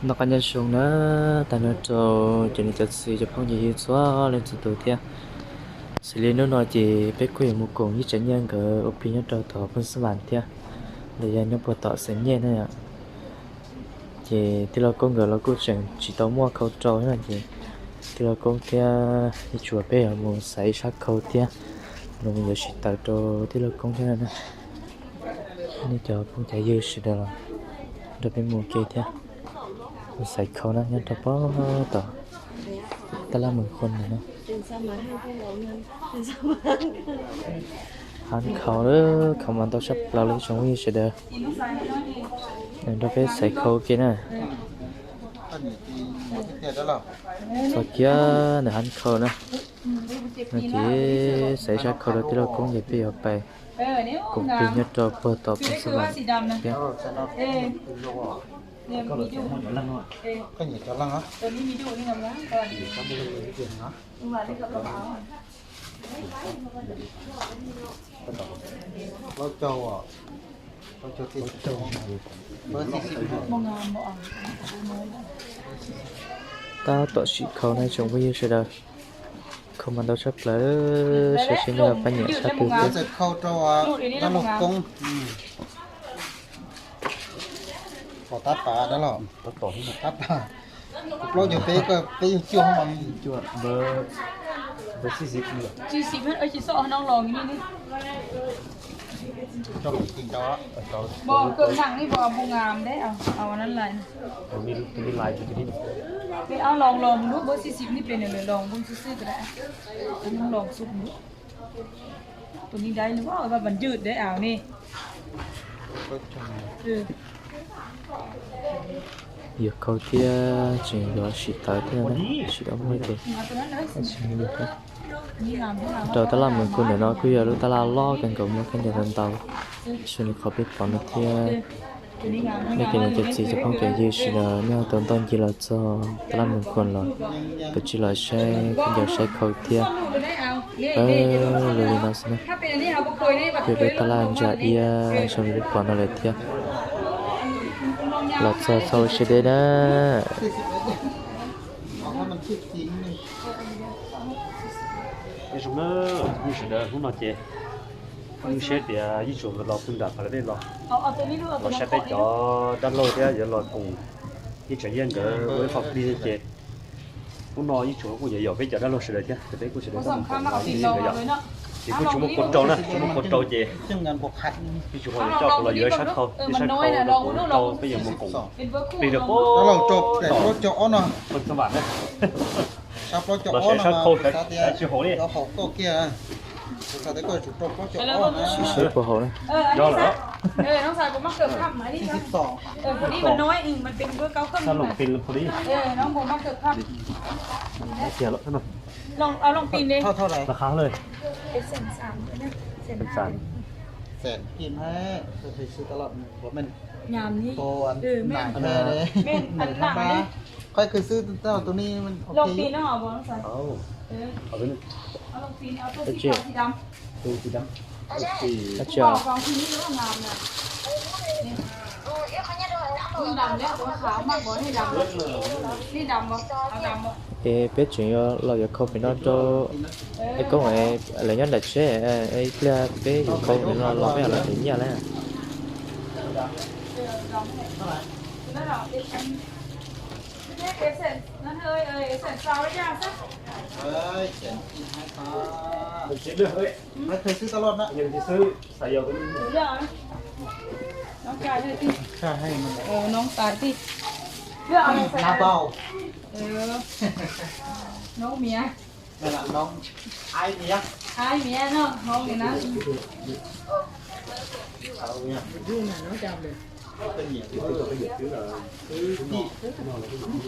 Noj qab nyob zoo na, tag nrho rau cov niam cov txiv cov phooj cov ywg txhua leej txhua tus thiab. Xws li hnub no ces peb kuj yuav mus koom ib tsev nyiaj nkawd ua plig nyob rau tom Phooj Xab Vam thiab, los yog nyob puag tom Xeem Nyej na yom. Ces tij laug Koob nkawd los kuj tseem tsis tau muaj khau rau na, ces tij laug Koob thiab Ib Tsuas peb yuav mus xaiv ib sab khau thiab, los mus yuav sib tawv rau tij laug Koob thiab na. Nej cov phooj cov ywg sawv daws los nrog peb mus ua ke thiab. Mus xaiv khau na, nyob rau puag tom Tab Laj Mws Khoo no na. Hab khau, khau mas ntau tshaj plaws li tsoom phooj ywg sawv daws. Nrog peb xaiv khau ua ke na. Txog kiag ntawm hab khau na, no ces xaiv sab khau rau tij laug Koob ces peb yuav pais koom plig nyob rau puag tom Phooj Xab Vam thiab. Tab tom sim khau na tsoom phooj ywg sawv daws. Khau mas ntau tshaj plaws, sawv seb nej pab nyiam sab twg thiab. Khau rau dab laug Koob. Pom tab tom dab laug, tab tom, kuv plaub caug peb, koj peb caug cuaj mas. Tus no los mus lub npoo xib xib li pem nws lawm los npoo xwb xwb tas, npoo los xub nub. Tus ni dai nws vaj npam ncwm dai aus ni. Yog khau thiab tseem yuav sim tawv thiab, sim tau muaj ces rau tab laj Mws Khoo ntawm no kuj yog lub tab laj loj kawg nkaus, muaj khaub ncaws ntau ntau, zoo li qhov peb pom no thiab. Nej cov niam cov txiv cov phooj cov ywg sawv daws, nej ho tau ntoj ncig los txog tab laj Mws Khoo los, pab tsij los saib khaub ncaws saib khau thiab. Luag li no xwb na, peb lub tab laj ntsa iab zoo li peb pom no lawm thiab. Los txog txhob ua siab deb na. Zoo na, hnub no ces peb saib tias Yij Tsuas los puag nram Pha Las Vej los, los saib peb cov dab laug thiab yuav los koom Yij Tsuas Yias nkawd ua ib qho plig ces hnub no Yij Tsuas kuj yuav yom peb cov dab laug sawv daws thiab, ces peb kuj sawv daws tau mus koom Yij Tsuas nkawd yom. Ces kuj tsis muaj kua rau na, tsis muaj kua rau ces Yij Tsuas ho yuav coj kuv los yuav ib sab khau, ib sab khau rau kuv rau peb yuav mus koom plig rau puag tom Phooj Xab Vam na. Los saib sab khau, saib tsis haum li. Sib seb puas haum na. Yog lawm. Sab loom pin pom li. Laj qha lawm. Qhov khwv xwb tus ni. Es peb tseem yuav los yuav khau pem no rau, es koob lawv nyob nram tsheb, ib pliag peb yuav khau pem no los peb los pem nyiaj lawm.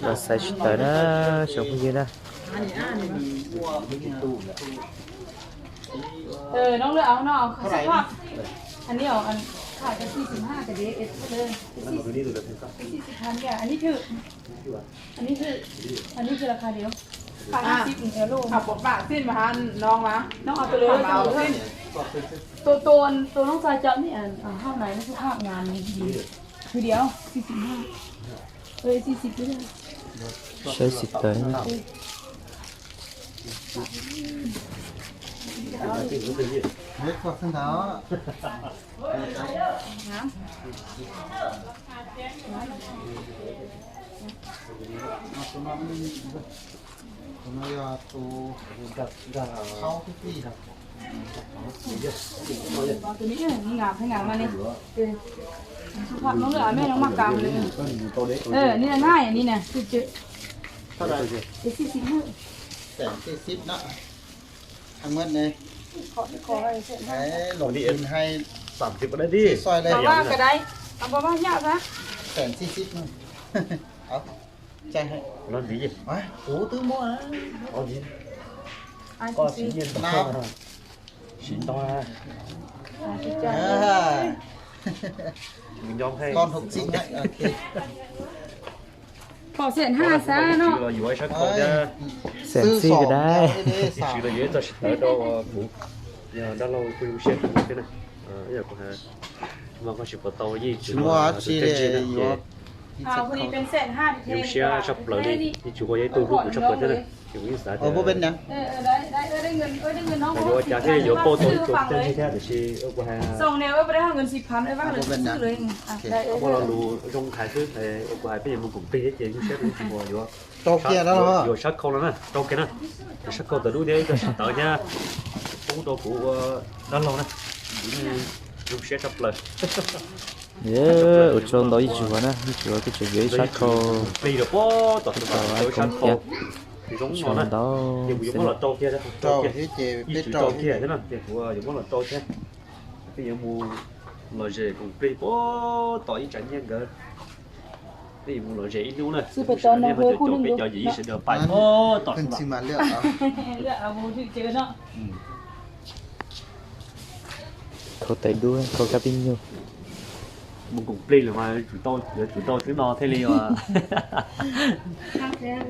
Los xaiv tsis tawm na, tsoom phooj ywg na. Saib xis tawv. Ni na, ni na. Sẹm tsib xib na. Thaj muab ne. Lov li hai. Sẹm tsib xib na. Kuv twb muab. Siv ntau. Pom xeem haj xav no. Xeem txij ko dab. Ib txwm los yuav ib txoj siv tawv rau kuv, yog dab laug kuj zoo siab kawg thiab na. Ib yam kuv hais, mas koj tsis pom tau yeej tsis muaj tsis yuav zoo siab tshaj plaws li, yeej tsis ua yeej tuaj hlub kuv tshaj plaws thiab na. Ces kuv yeej xav tias yuav ua cas thiaj yuav pauj tau ib tug txiv neej thiab, tiam sis kuv hais muaj lo lus zoo hais xwb, kuv hais peb yuav mus koom plig thiab ces zoo siab rau ib tug uas yuav, yuav sab khau no na, rau kiag na. Sab khau tawv dub thiab ib txoj siv tawv thiab, poob rau kuv ua dab laug na, zoo siab tshaj plaws. Ua tsaug ntau ib tug uas na, ib tug uas kuj tseem yuav ib sab khau plig rau pob tom sab khau, zoo no na. Ces kuv yuav muab los rau kiag, rau kiag, ib tug rau kiag thiab na, ces kuv yuav muab los rau thiab. Peb yuav mus lom zem koom plig pob tom ib tsam nyiaj nkawd. Peb yuav mus lom zem ib hnub na, peb cov yim ib sawv daws pais pob tom. Khau tawv dub, khau kab pib nyuj. Mus koom plig lawm mas yuav tsum rau xwb no thiaj li,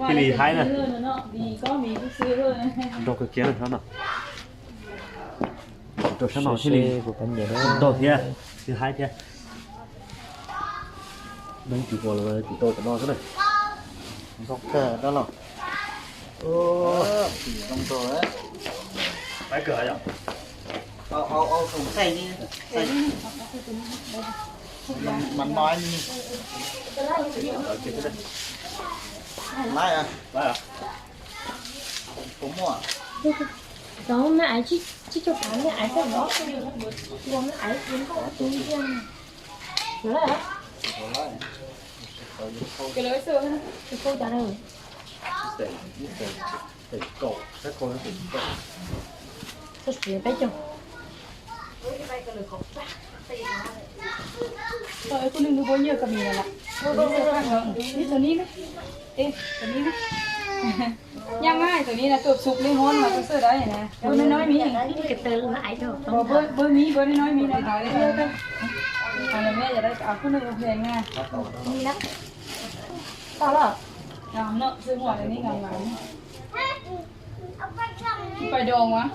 thiaj li haib na. Nrog kawg kiag no, rau sab no thiaj li ntog thiab, thiaj haib thiab. Neeg tsum ua los tsum rau cov no xwb na. Ntog kawg dab laug. Ntog kawg yom. Mas no, lái à? Puas muaj? Cov me aiv tsib caug phav me aiv koj vov, ua me aiv ua nkauj ua tus ntsia. Lawv lawm. Tus khau cas lawm? Txog peb caug. Kuv neeg nws puas nyiaj kom mis lawm. Ib tug ni, ib tug ni. Nyab mas tus ni na tuaj xub li hov mas tuaj xwb dawb na. Npawg no noj mis, npawg mi, npawg no noj mis na. Kuv neeg ua pheej na. Tau lawm. Pais doo mas.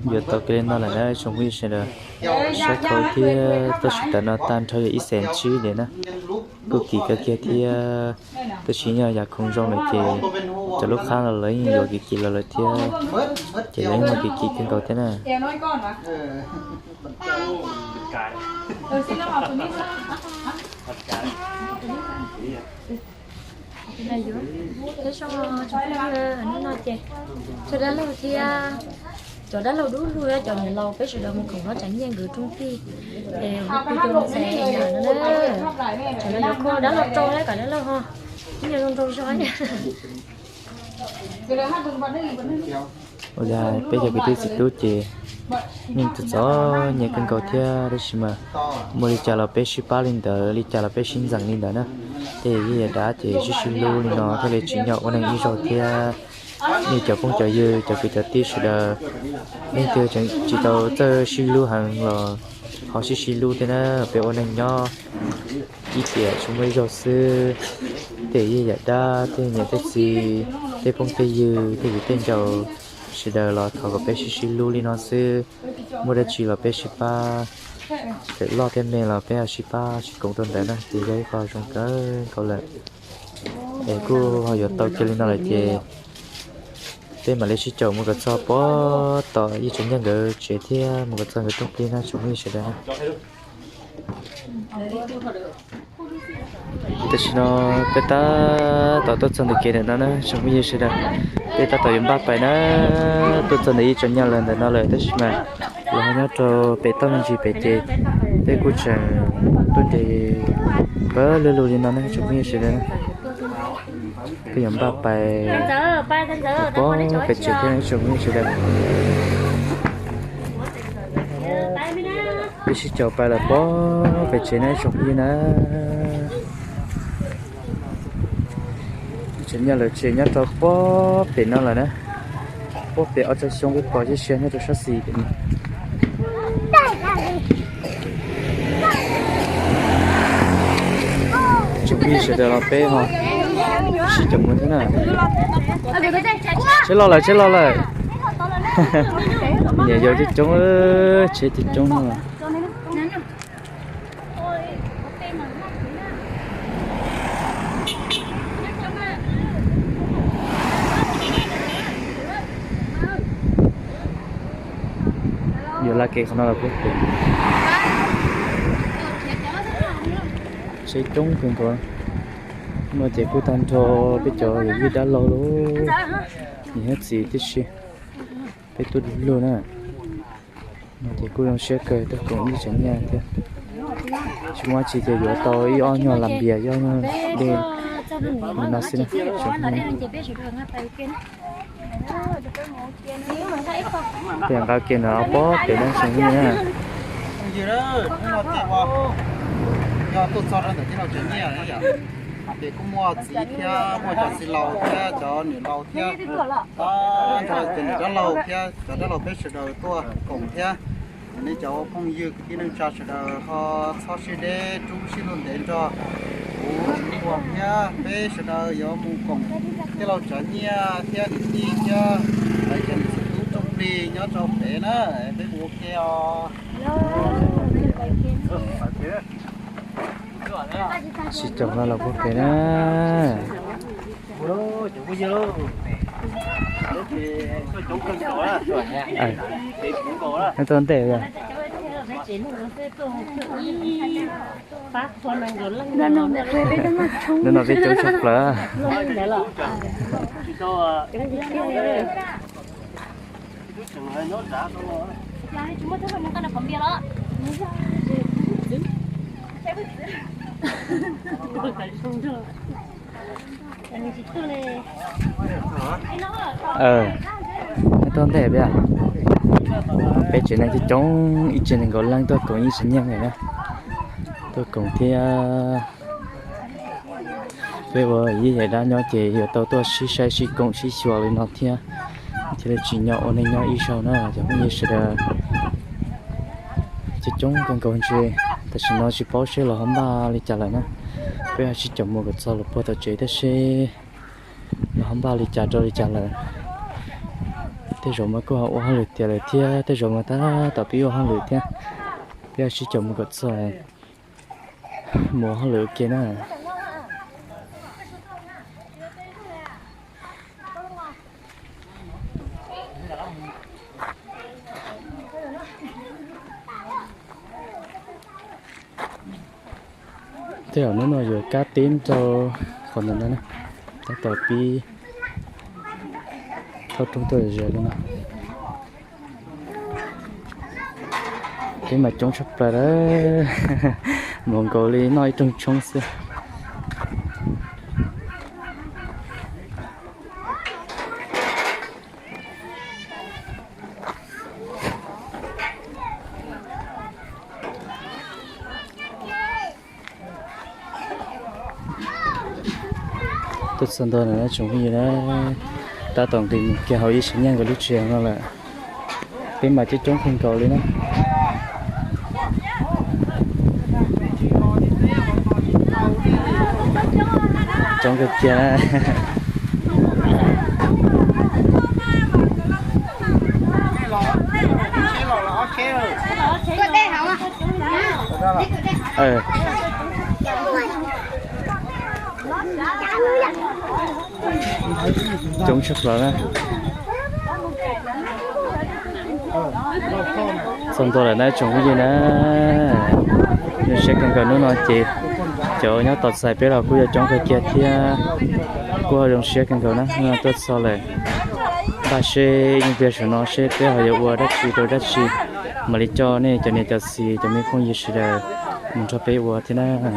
Yuav tau kev li no lawm na tsoom phooj ywg sawv daws. Sab khau thiab txoj siv tawv no tag nrho yog ib xees tsib diam na. Kuj kim kawg kiag thiab. Tab sis yog yam khoom zoo lawm ces cov lub qab los lawv yeej yuav kim kim los lawm thiab. Ces lawv yeej muaj kim kim kawg nkaus thiab na. Hnub no ces cov dab laug thiab cov dab laug dub lug, cov niam laus peb sawv daws mus koom hlob tsav nyiaj nkawd rooj tij. Es kuv cov ntxhais yam no na, cov no yuav kho dab laug rau thiab kom dab laug ho ib nyuag zoo nraug zog. Ua cas peb cov kwv tij txiv tub ces yeej txom txom nyem kawg nkaus thiab, tab sis mas muaj li cas los peb sib pab li ntawd, li cas los peb sib ntxeem li ntawd na. Tej yam dab ces sib sib hlub li no thiaj li tsim nyog ua neeg ib zaug thiab. Nej cov phooj cov ywg, cov kwv cov tij sawv daws, leej twg tseem tsis tau txawj sib hlub heev los ho sib sib hlub thiab na. Peb ua neeg nyob ib tiam tsis muaj ib zaug xwb. Tej yam dab, tej niam tej txiv, Tej phooj tej ywg tej viv tej ncaus sawv daws los thov kom peb sib sib hlub li no xwb. Muaj dab tsi los peb sib pab, tej loj tej me los peb sib pab sib koom rau ntawd na ces yog ib qho zoo kawg nkaus lawm. Es kuj ho yuav tau kiag li no lawm ces peb mam li sib caum mus kom txog puag tom Yij Tsav Nyiaj nkawd tsev thiab mus kom txog nkawd rooj plig na tsoom phooj ywg sawv daws. Tam sim no peb tab tom tuaj txog ntawm kev ntawm no na tsoom phooj ywg sawv daws. Peb tab tom yuav npaj pais na, tuaj txog ntawm Yij Tsav Nyiaj lawm ntawm no lawm tab sis mas lawv ho nyob rau pem toj me ntsis pem ces peb kuj tseem tuaj nres pawg lug lug li no na tsoom phooj ywg sawv daws. Peb yuav npaj pais puag pem tsev thiab tsoom phooj ywg sawv daws. Peb sib caum pais lawm puag pem tsev na tsoom phooj ywg na. Tsev nyob lawv tsev nyob rau puag pem no lawm na. Puag pem ob tsob xyoob peb pom tib si nyob rau sab xis pem no. Tsoom phooj ywg sawv daws los peb ho sib caum mus thiab na. Tsheb los lawm, tsheb los lawm. Niam yau coob coob, tsheb coob coob no. Yuav laj kev qhov no los puag pem. Tsheb coob kawg nkaus. No ces kuj tag nrho peb cov yawm yij dab laug lub niam thiab txiv tib si. Peb tuaj du lug na. No ces kuj zoo siab kawg tuaj koom Yij Tsav Nyiaj thiab. Tsis muaj dab tsi ces yuav tau ib ob nyuag las npias ib ob nyuag dej li no xwb na. Peb nqa kiag no puag pem no tsoom phooj ywg na. Yog tuaj txog rau ntawm tij laug Tsav Nyiaj na yom, ces kuj muaj txiv thiab muaj cov txiv laus thiab cov niam laus thiab, tag nrho cov niam dab laug thiab cov dab laug peb sawv daws tuaj koom thiab. Nej cov phooj ywg kwv tij neej tsa sawv daws ho txhob sib deb rub sib hlub ntev nrog kuv thiab peb sawv daws yuav mus koom tij laug Tsav Nyiaj thiab niam tij thiab lawv cov niam txiv tub rooj plig nyob rau pem na, peb mus ua ke os. Sib caum no los puag pem na. Neb tuaj ntej. Neb no peb coob tshaj plaws. Neb tuaj ntej peb, peb tsev neeg coob coob ib tsev neeg nkaus leej tuaj koom Yij Tsav Nyiaj na, tuaj koom thiab. Peb ua yij yam dab nyob ces yuav tau tuaj sib saib sib koom sib xyuas li no thiab, thiaj li tsim nyog ua neej nyob ib zaug na cov phooj ywg sawv daws. Coob coob kawg nkaus ntshe, tam sim no tsis paub seb los ho npaj li cas lawm na. Peb ho sib caum mus kom txog los puag tom tsev thiab seb los ho npaj li cas rau li cas lawm. Tej zaum mas kuj ho ua hauj lwm tiav lawm thiab, tej zaum mas tab tom pib ua hauj lwm thiab. Peb ho sib caum mus kom txog mus ua hauj lwm ua ke na. Tej zaum hnub no yuav kab teb rau qhov ntawm no na, tab tom pib thauj rooj tuaj ze li no. Peb mas coob tshaj plaws lawm, mus nkaus li noj ib rooj tshoob xwb. Tuaj txog ntua no tsoom phooj ywg na, tab tom nqis mus kiag hauv Yij Tsav Nyiaj nkawd lub tsev no lawm. Peb mas coob coob kawg nkaus li na. Coob kawg kiag na. Coob tshaj plaws na. Txog ntua lawm na tsoom phooj ywg na. Zoo siab kawg nkaus hnub no ces cov nyob tos txais peb los kuj yuav coob kawg kiag thiab. Kuj ho zoo siab kawg nkaus na, hnub no tuaj txog lawm. Npaj seb ib pliag saum no seb peb ho yuav ua dab tsi rau dab tsi, mam li coj nej cov niam cov txiv cov me phooj ywg sawv daws mus nrog peb ua thiab na.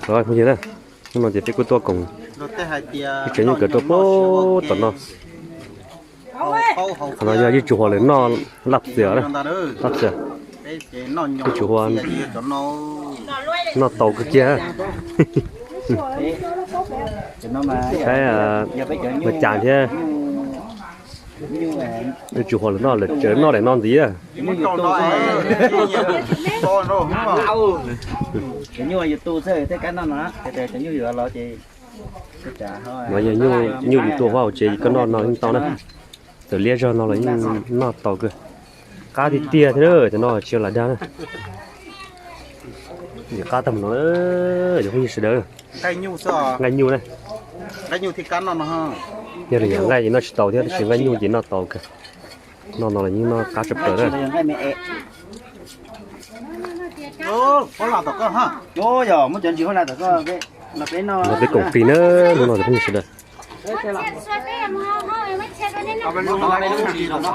Phooj ywg na, hnub no ces peb kuj tuaj koom ib tsev nyuj kawm rau pem tom no. Qhov no yog yeej tsis huam lawm noj laj txias, laj txias. Yeej tsis huam, noj tau kawg kiag. Saib mas cas thiab, yeej tsis huam lawm noj, lawv tseem noj daim no ntxiv. No yog nyuj yus tua huab hauv tsev koj noj no yeej tau na. Txawm liab zog no los yeej noj tau kawg. Qab tiag tiag thiab, cov no tsis yog lam dag na. Qab tag mus no, cov phooj ywg sawv daws. Nqaij nyuj na. Yog li yog nqaij ces noj tsis tau thiab, tab sis nqaij nyuj ces noj tau kawg. Noj no los yeej noj qab tshaj plaws na. Peb koom plig na, hnub no cov phooj ywg sawv daws.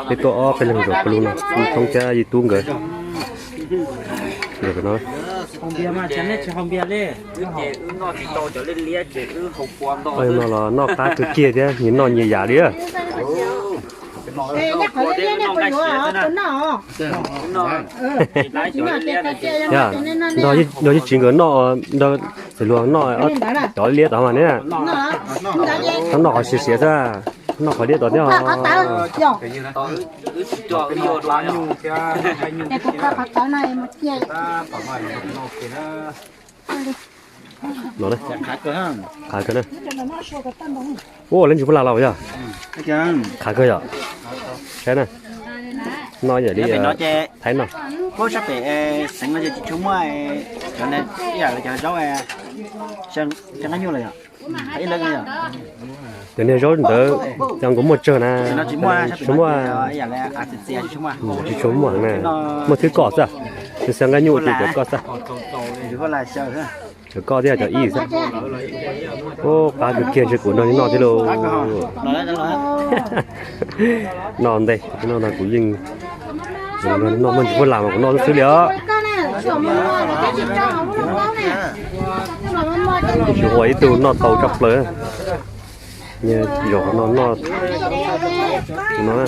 Peb tuaj ob peb leeg zaum pawg lug no, thoob thiab yus tub nkawd. No los noj qab kawg kiag thiab, nyias noj nyias yam li. Yog, nrog yawg txiv nkawd noj, nrog txiv hluas noj cov liab tod mas ne. Txhob noj qhov siav siav xwb, noj qhov liab tod thiab os. No, qhav kawg na. Ua, lawv ntsis pub la los yog. Qhav kawg yom. Saib na. Noj yam li Thaib no. Cov niag zaub ntawd cov nkaus muaj tsawg na. Tsis muaj, tsis tshua muaj na. Muaj thwb kom xwb. Xav nqaij nyuj ua ces cov koj xwb. Cov koj thiab cov ib xwb. Ub, qab kawg kiag, ntshe kuv nrog noj thiab lauj. Noj ntej, no kuv yeej noj muaj ntsis puab las mas kuv noj xwb xwb li os. Tsis ua ib tug noj tau tshaj plaws. Zaum no noj no.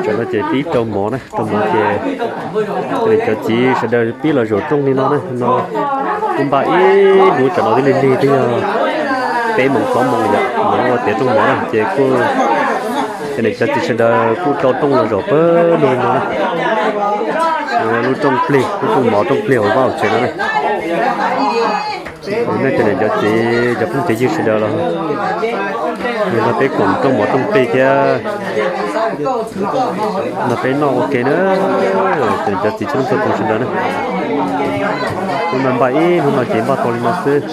Tam no ces pib rau mov na, rau mov ces cov txiv sawv daws pib los zaum rooj li no na. No kuj npaj ib hnub tsam no twb lig lig twb yog peb moos plaub moos yom, los ua tiav rooj mov na ces kuj, cov niam cov txiv sawv daws kuj rau rooj los zaum pawg lug li no na. Lub rooj plig, lub rooj mov rooj plig hauv vaj hauv tsev no na. Nej cov niam cov txiv cov phooj cov ywg sawv daws los nrog peb koom rooj mov rooj plig thiab nrog peb noj ua ke na. Cov niam cov txiv txhua leej txhua tus sawv daws na, kuj npaj ib hnub no ces npaj tau li no xwb.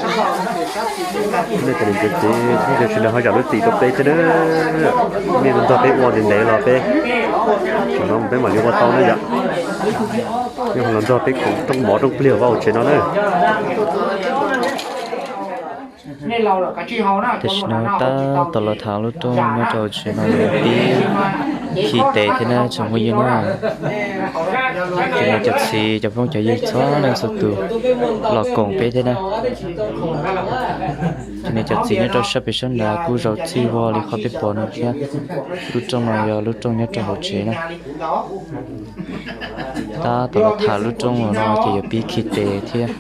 Nej cov niam cov txiv txhua leej sawv daws ho zam lub txim rau peb thiab na. Nej nrog peb ua ntev ntev los peb, tam no peb mam li ua tau na yom. Nej ho los nrog peb koom rooj mov rooj plig hauv vaj hauv tsev no na. Tam sim no tab tom los tham lub rooj nyob rau hauv tsev no, pib khi tes thiab na tsoom phooj ywg na. Cov niam cov txiv cov phooj cov ywg txhua leej txhua tus los koom peb thiab na. Cov niam cov txiv nyob rau sab pem sab nrad kuj zaum txij vog li qhov peb pom no thiab. Lub rooj no yog lub rooj nyob rau hauv tsev na. Tab tom los tham lub rooj no ces yuav pib khi tes thiab.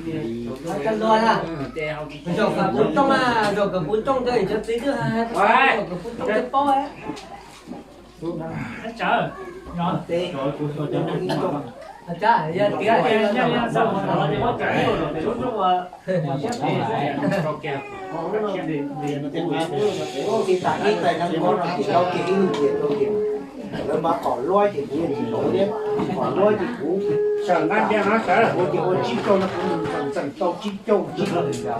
Ib tais nab kob no tsis tau kev ib lub ntiag rau ces lawv mas qom luab ces kuv yeej tsis tau thiab, qom luab ces kuv sawv nab ntiag no sawv ua ces ua tsib caug no kuv tseem tau tsib caug tsib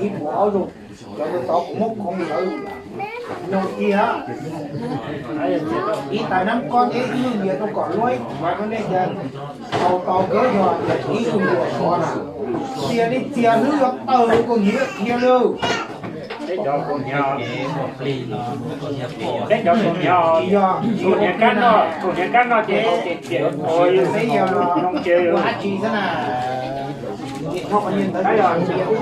ib puas ob zaug. Cov tod kuv muab khoov lawv no tiag. Ib tais nab kob thiab ib lub ntiag rau kom luab ib puas no nej tias tau tau kawg yog tias ib lub ntiag sov na. Txias li txias hlwb yuav tawg kaus hniav dhia lawm. Peb cov kaus hniav, peb cov kaus hniav, kaus hniav kab noj, kaus hniav kab noj ces ces ces ces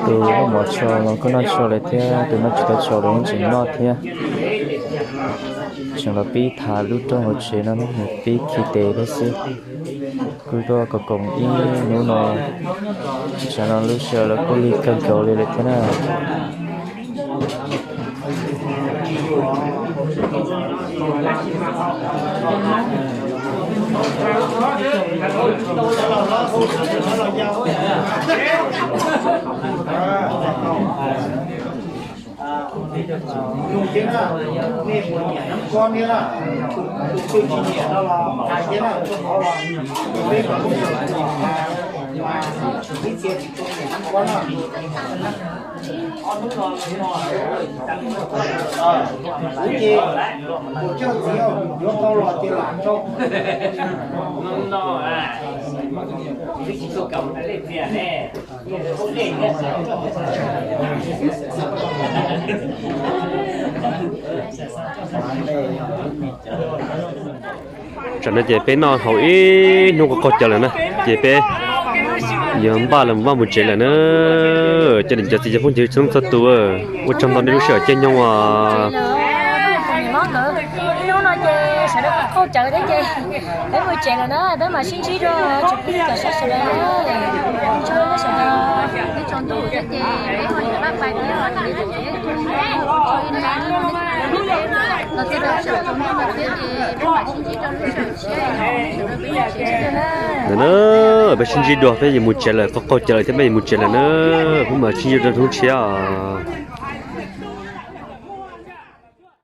Tus muam tsho los kuj noj tsho lawm thiab, tus noj tsis tau tsho los yeej tseem noj thiab. Tseem los pib thav lub roob hauv tsev no, nws pib khi tes thiab xwb. Kuj tuaj koom koom ib hnub no, tsam no lub sij hawm los kuj lig kawg nkaus li lawm thiab na. Nug thiab na, nej puas nyiam nab kob thiab na? Tus twg tsis nyiam no los hais thiab na, tuaj qhov los peb mam li ib txhia tsis tshua nyiam nab kob na. Kuv ces kuv coj txiv yuav tau los ces lam rau. Tsam no ces peb noj haus ib hnub qaug qaug cawv lawm na, ces peb yuav npaj los mus vaj mus tsev lawm na. Cov niam cov txiv cov phooj ywg txhua leej txhua tus, ua tsaug ntau nej lub sij hawm caij nyoog os. Hnub no ces sawv daws qaug qaug cawv thiab ces peb mus tsev lawm na, peb mam sib ntsib dua tsoom phooj ywg tsoom saib sawv daws na. Ua tsaug nej sawv daws, peb tsaus ntuj thiab ces peb ho yuav pab pais thiab os, ces nej tseem los txog rau sawm tsaus ntuj no thiab ces peb mam sib ntsib rau lub sij hawm tshiab. Ntawm na, peb sib ntsib dua, peb yuav mus tsev lawm, qaug qaug cawv lawm thiab peb yuav mus tsev lawm na, peb mam sib ntsib rau hnub tshiab os.